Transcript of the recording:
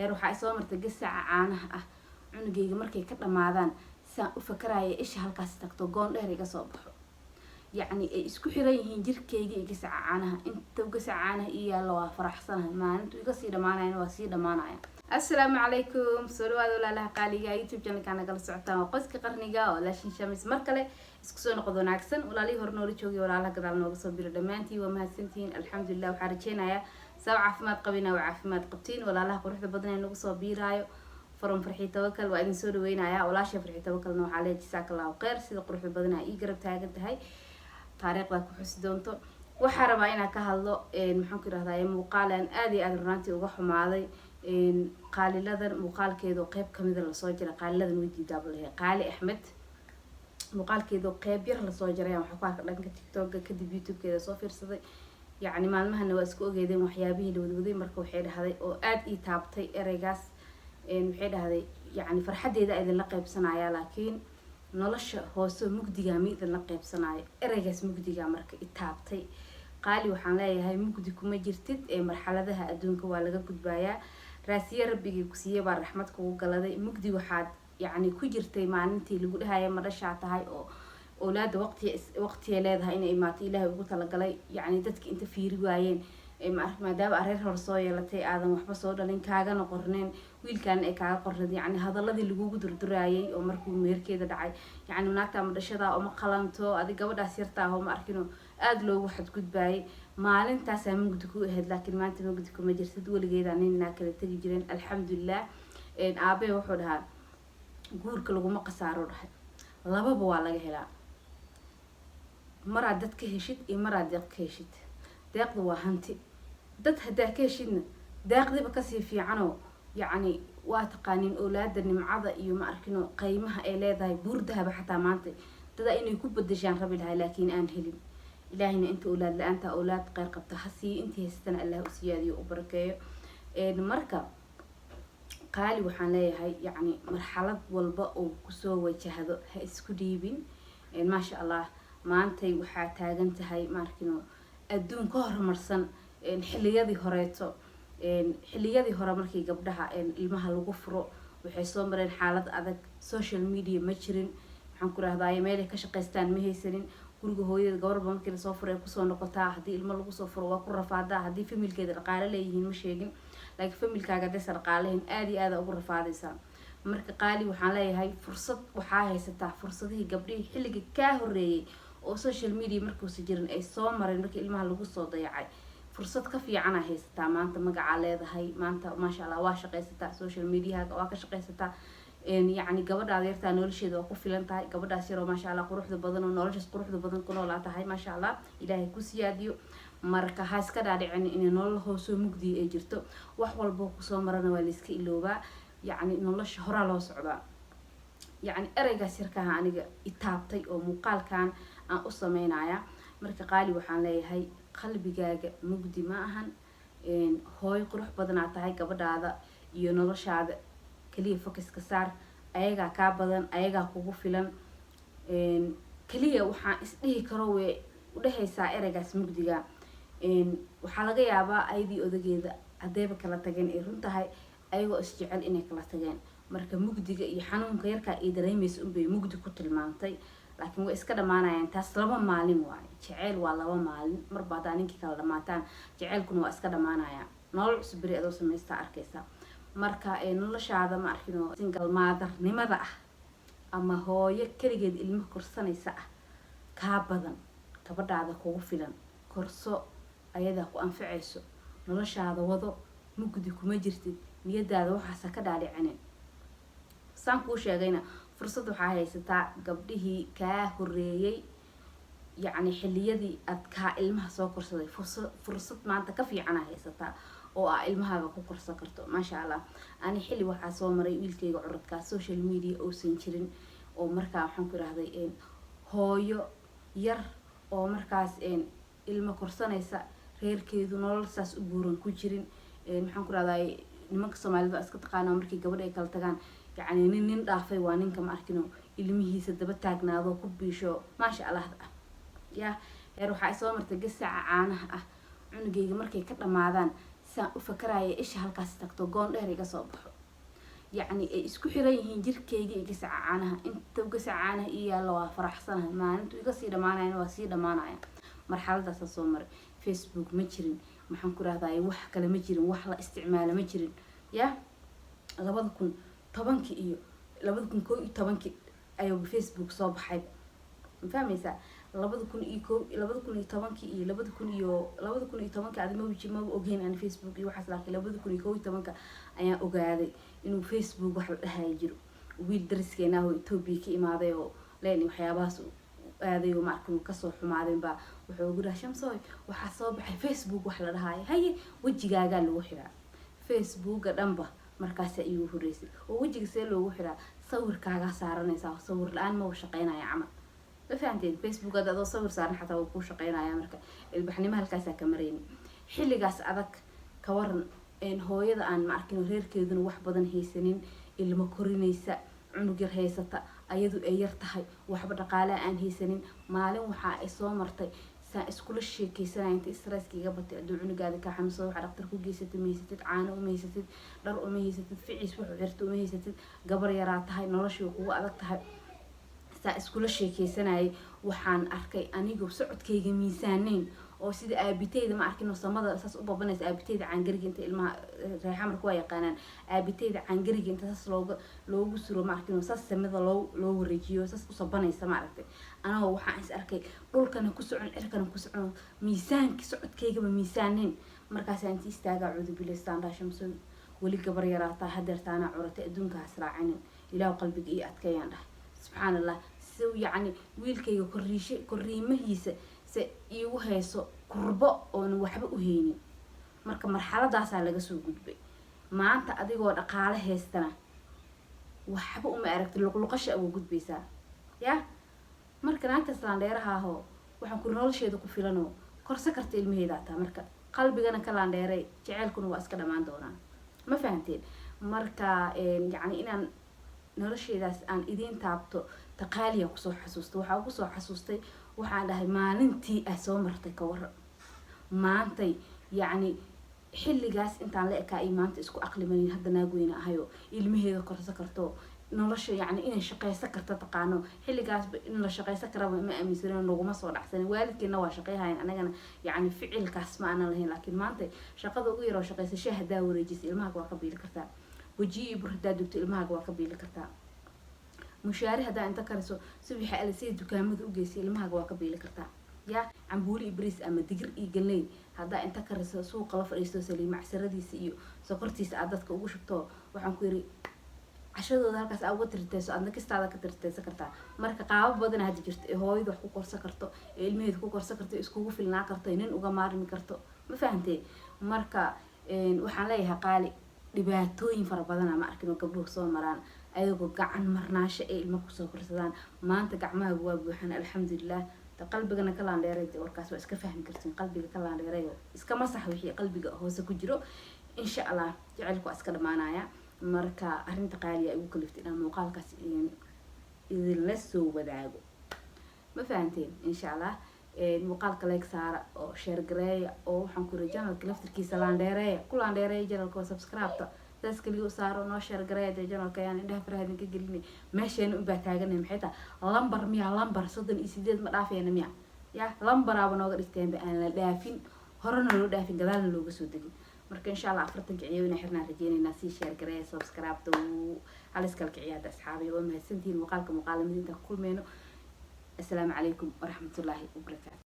Heer waxaa isoo martay gasaca caanaha ah cunugayga markay ka dhamaadaan, saan u fakaraya isha halkaas tagto, goon dheer iga soo baxo. Yacni ay isku xiran yihiin jirkayga iyo gasaca caanaha. Inta gasaca caanaha ii yaallo waa faraxsanahay, maalintu iga sii dhamaanayana waa sii dhamaanaya. Assalaamu calaykum, soo dhawaada walaalaha qaaliga YouTube channelka nagala socotaan, waa Qoyska Qarniga oo laashin Shamis. Mar kale isku soo noqod wanaagsan, walaalihii hore noola joogay, walaalaha gadaal nooga soo biro, dhammaantiin waa mahadsantihiin. Alxamdulilah, waxaa rajeynayaa sabab caafimaad qabina, waa caafimaad qabtiin. Walaalaha quruxda badan ee nagu soo biiraayo from Farxi Tawakal, waa idin soo dhaweynaya. Walaasha Farxi Tawakalna waxaa leeyahay jazaaka Allahu kheyr, sida quruxda badan aa ii garab taagan tahay, taariikhda ku xusi doonto. Waxaa rabaa inaan ka hadlo, maxaan ku irahdaa, muuqaal aan aada iyo aada runaantii uga xumaaday. Qaaliladan muuqaalkeeda oo qeyb kamida lasoo jiray, qaaliladan way diidaaba lahay, Qaali Axmed muuqaalkeeda qeyb yar lasoo jaray waxaa ku arka dhanka TikToka, kadib YouTube-keeda soo fiirsaday. Yacni maalmahana waa isku ogeedeen waxyaabihii la wadwaday. Marka waxay dhahday oo aada ii taabtay ereygaas, waxay dhahday: "Yacni farxaddeeda idinla qeybsanaya, laakiin nolosha hoose mugdigaa ma idinla qeybsanayo." Ereygaas mugdigaa marka i taabtay. Qaali, waxaan leeyahay mugdi kuma jirtid ee marxaladaha adduunka waa laga gudbayaa. Raasiye rabbigii ku siiyey baa raxmad kugu galaday. Mugdi waxaad yacni ku jirtay maalintii lagu dhahaya ma dhashaa tahay oo owlaada waqti waqtigay leedahay inay imaato Ilaahay ugu talagalay. Yacni dadki inta fiiri waayeen, maadaama areer hore soo yeelatay, aadan waxba soo dhalin, kaagana qorneen, wiilkaana ay kaaga qorneed, yacni hadaladii lagugu durduraayay oo markuu meherkeeda dhacay, yacni naagta ma dhashadaa oo ma qalanto, adi gabadhaas yartaa oo ma arkino, aada loogu xadgudbaayay. Maalintaasaa mugdi ku ahayd, laakiin maanta mugdi kuma jirtid. Weligeedaa ninaa kala tegi jireen, alxamdulilah. Aabe wuxuu dhahaa guurka laguma khasaaro, dhahay lababa waa laga helaa, maraad dad ka heshid iyo maraad deeq ka heshid. Deeqda waa hanti, dad haddaa ka heshidna deeqdiba kasii fiicanoo yacni waa taqaaniin owlaada nimcada iyo ma arkino qiimaha ay leedahay. Buur dahaba xataa maanta dadaa inay ku bedeshaan rabi lahay, laakiin aan helin. Ilaahayna inta owlaad la-aanta owlaad kheyr qabta ha siiyo, intii haystana Allah u siyaadiyo, u barakeeyo. Marka Qaali waxaan leeyahay, yacni marxalad walba oo kusoo wajahdo ha isku dhiibin. Maasha Allah, maantay waxaa taagan tahay, maarkino, adduun ka horumarsan xilliyadii horeeto. Xilliyadii hore markii gabdhaha ilmaha lagu furo, waxay soo mareen xaalad adag. Social media ma jirin, maxaan ku rahdaye, meelay ka shaqaystaan ma haysanin. Guriga hooyada gabarba markii lasoo furay kusoo noqotaa. Haddii ilmo lagu soo furo waa ku rafaadaa, haddii familkeeda dhaqaale leeyihiin ma sheegin, laakiin familkaaga haddaysa dhaqaalahayn, aada iyo aada ugu rafaadaysaa. Marka Qaali waxaan leeyahay, fursad waxaa haysataa fursadihii gabdhihii xilliga kaa horeeyay oo social media markuusa jirin ay soo mareen markii ilmaha lagu soo dayacay, fursad ka fiicana haysataa maanta. Magacaa leedahay maanta, maasha Allah, waa shaqaysataa, social mediahaga waa ka shaqaysataa. Yacni gabadhaada yartaa nolosheeda waa ku filan tahay. Gabadhaas yaroo, maasha Allah, quruxda badan oo noloshaas quruxda badan ku noolaa tahay, maasha Allah, Ilaahay ku siyaadiyo. Marka ha iska dhaadhicin inay nolol hoosoo mugdiya ay jirto. Wax walbo kusoo marana waa layska iloobaa, yacni nolosha horaa loo socdaa. Yacni ereygaas yarkaha aniga itaabtay oo muuqaalkan aan u sameynaya. Marka Qaali waxaan leeyahay, qalbigaaga mugdi ma ahan, hooyo qurux badanaa tahay. Gabadhaada iyo noloshaada kaliya focuska saar, ayagaa kaa badan, ayagaa kugu filan. Kaliya waxaan isdhihi karo way udhehaysaa ereygaas mugdiga, waxaa laga yaabaa ayadii odageeda haddayba kala tageen, ay run tahay ayagoo isjecel inay kala tageen. Marka mugdiga iyo xanuunka yarkaa ay dareemaysa unbay mugdi ku tilmaantay, laakiin way iska dhamaanayaan. Taas 2 maalin waaye, jeceyl waa 2 maalin. Marba haddaa ninkii kala dhamaataan, jeceylkuna waa iska dhamaanaya. Nolol cusub beri adoo samaystaa arkaysa. Marka noloshaada, ma arkino, single mothernimada ah ama hooyo keligeed ilmo korsanaysa ah kaa badan, gabadhaada kugu filan, korso, ayadaa ku anficayso. Noloshaada wado, mugdi kuma jirtid. Niyadaada waxaasa ka dhaadhicinin. Saan kuu sheegayna, fursad waxaa haysataa gabdhihii kaa horeeyay, yacni xilliyadii aad kaa ilmaha soo korsaday, fursad maanta ka fiicana haysataa oo aa ilmahaaga ku korsan karto, maasha Allah. Ani xilli waxaa soo maray wiilkayga curadkaa social media uusan jirin, oo markaa waxaan ku irahday hooyo yar oo markaas ilmo korsanaysa, reerkeedu nolol saas u buuran ku jirin. Maxaan ku rahday, nimanka Soomaalida waa iska taqaana, markii gabadha ay kala tagaan, yacni nin dhaafay waa ninka, ma arkino, ilmihiisa daba taagnaado, ku biisho, maasha Allah ah. Ya heer waxaa isoo martay gasaca caanaha ah cunugayga markay ka dhamaadaan, Saan u fakaraya, isha halkaas tagto, goon dheer iga soo baxo, yacni ay isku xiran yihiin jirkayga iyo gasaca caanaha. Inta gasaca caanaha ii yaallo waa faraxsanahay, maalintu iga sii dhamaanayana waa sii dhamaanaya. Marxaladaasaa soo maray. Facebook ma jirin, maxaan ku rahdaye, wax kale ma jirin, wax la isticmaalo ma jirin. Ya 2010-kii iyo 2011-kii ayuu Facebook soo baxay, ma fahmaysaa? 2001, 2010-kii iyo 2010-kii adi maba maba ogeyn aan Facebook iyo waxaas, laakiin 2011-ka ayaan ogaaday inuu Facebook wax la dhahayo jiro. Wiil dariskeena ah oo Etoobiya ka imaaday oo leen waxyaabahaas aaday oo maarkin kasoo xumaadeen baa wuxuu ugu dhahay: "Shamsooy, waxaa soo baxay Facebook wax la dhahaayo." Haye, wejigaagaa lagu xiraa Facebooka dhanba. Markaasa iigu horeysay oo wejiga see loogu xiraa? Sawirkaagaa saaranaysaa, sawir la-aan maba shaqeynaya camal, ma fahanteen? Facebook hadda adoo sawir saaran xataa wuu kuu shaqeynaya. Marka ilbaxnimo halkaasaa ka marayni xilligaas adag. Ka waran hooyada aan ma arkin reerkeeduna wax badan haysanin, ilmo korinaysa, cunug yar haysata, ayadu ay yar tahay, waxba dhaqaalaha aan haysanin? Maalin waxaa ay soo martay saan iskula sheekeysanaya inta stresska iga batay. Hadduu cunugaada kaa xanuunsado, waxaa dhaqtar ku geysatid ma haysatid, caano uma haysatid, dhar uma haysatid, ficiis wuxuu xirta uma haysatid, gabar yaraa tahay, noloshii way kugu adag tahay. Saa iskula sheekeysanayay, waxaan arkay anigu socodkayga miisaaneyn oo sida aabiteyda, ma arkin, samada saas u babanaysa. Aabiteyda caangariga inta ilmaha reexamarka waa yaqaanaan, aabiteyda caangariga inta saas loogu suro, ma arkin, saas samada loo wareejiyo, saas u sabanaysa, ma aragtay? Anagoo waxaan is arkay dhulkana ku socon, cirkana ku socon, miisaanki socodkaygaba miisaaneyn. Markaasaa inti istaagaa cudubilaystaan dhaashamso, weli gabar yaraataa, hadeertaanaa curatay, adduunka has raacinin, Ilaahu qalbiga iyo adkeeyaan dhahay. Subxaan Allah, si yacni wiilkayga korriishe korriimahiisa se iigu hayso kurbo oonan waxba u haynin. Marka marxaladaasaa laga soo gudbay. Maanta adigoo dhaqaale haystana waxba uma aragti, luqluqasha uga gudbaysaa ya. Marka naagtaas laandheeraha ahoo waxaan kuri nolosheeda ku filanoo korsa karta ilmaheeda ataa. Marka qalbigana ka laandheeray, jeceylkuna waa iska dhamaan doonaa, ma fahanteen? Marka yacni inaan nolosheedaas aan idiin taabto taqaaliya kusoo xasuustay. Waxaa kusoo xasuustay, waxaan dhahay maalintii ah soo martay ka waran maantay. Yacni xilligaas intaan la ekaa iyo maanta isku aqlimanin. Hadda naag weyne ahayo, ilmaheeda korsa karto, nolosha yacni inay shaqeysan karto taqaano. Xilligaasba in la shaqeysan karaba ma aaminsanin, naguma soo dhacsanin. Waalidkeena waa shaqeyhayan, anagana yacni ficilkaas ma aanan lahayn. Laakiin maanta shaqada ugu yaroo shaqeysasha haddaa wareejisa, ilmahaaga waa ka biili kartaa. Wejiyo iyo bur haddaa dugto, ilmahaaga waa ka biili kartaa. Mushaari haddaa inta kariso subaxa alisida dukaamada u geysay, ilmahaaga waa ka biili kartaa. Ya cambuuli iyo bariis ama digir iyo galey haddaa inta kariso suuqa la fadhiisto, saliid macsaradiisa iyo sokortiisa aad dadka ugu shubto, waxaan ku yiri cashadooda halkaas aa uga tirteyso, aadna kistaada ka tirteysan kartaa. Marka qaabo badan hadda jirto ee hooyada wax ku korsan karto, ee ilmaheeda ku korsan karto, ee iskugu filnaa karto, ee nin uga maarmi karto, ma fahantee? Marka waxaan leeyahay qaali, dhibaatooyin fara badana ma arkin oo gabdhuhu soo maraan ayagoo gacan marnaasho ay ilmo kusoo korsadaan. Maanta gacmahaagu waa buuxaan, alxamdulilah. Qalbigana ka laandheeray, warkaas waa iska fahmi kartiin. Qalbiga ka laandheerayo, iska masax wixii qalbiga hoose ku jiro. Insha Allah jaceylku waa iska dhamaanaya. Marka arrinta qaaliya igu kaliftay inaan muuqaalkaas idinla soo wadaago, ma fahanteen? Insha Allah muuqaalka like saara oo share gareeya, oo waxaan ku yiri channelka laftirkiisa laandheereeya, ku laandheereeya channelka oo subscribe-ta saas kaliya u saaro, noo share gareeya. Dee channelka ayaan indhaha faraha idinka gelinay, meesheena unbaa taaganay. Maxay tahay lambar miya? Lambar 38 ma dhaafayna miya? Ya lambaraaba nooga dhigteenba aan la dhaafin, horena loo dhaafin, gadaalna looga soo degin. Marka insha Allah 40 kiciyo inaan xirnaan rajeynaynaa. Sii share gareeya, subscribe-ta haliskala kiciya hadda. Asxaabay, waa mahadsantihiin. Muuqaalka muuqaalamada intaan ku kulmeyno, assalaamu calaykum waraxmatullaahi wabarakaatu.